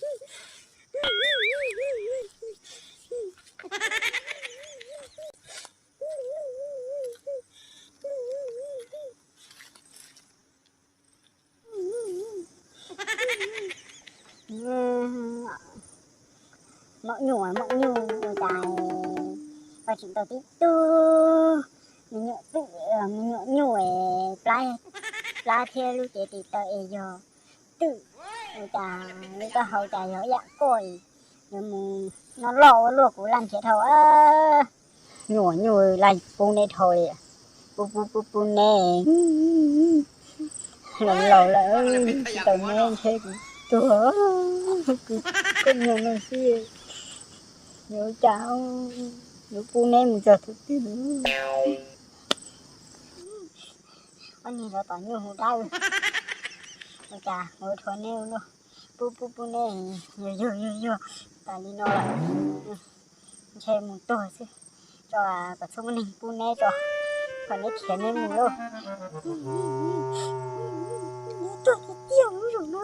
Mom nyuj, mom nyuj, cas koj tsis tau tib tug me nyuam twm, me nyuam nyuj es plab, plab thiab lub cev tis taw es yog twm, cas lub taub hau cas yog ib yam koj, yuav mus noj loj ua luaj kuv laj nrhiav dhau. Nyuam nyuj laj pub neb dhau li, pub pub pub pub neb, laus laus lawm, tsis tau neb ntshe kuv tuag, kuv koj nyuag no xwb, yuav cas, yuav pub neb mus txog thaum twg. Ob niag zov tom nyuj hu dab, ua cas ua rhuav neb ua luaj, pub pub pub neb, yuag yuag yuag yuag tas li no lawm, ntshe mus tuag xwb, tso kom txhob muaj neeg pub neb tso, kom neb khiav neb mus lauj. Neb tuag tiag tiag lub zaum no.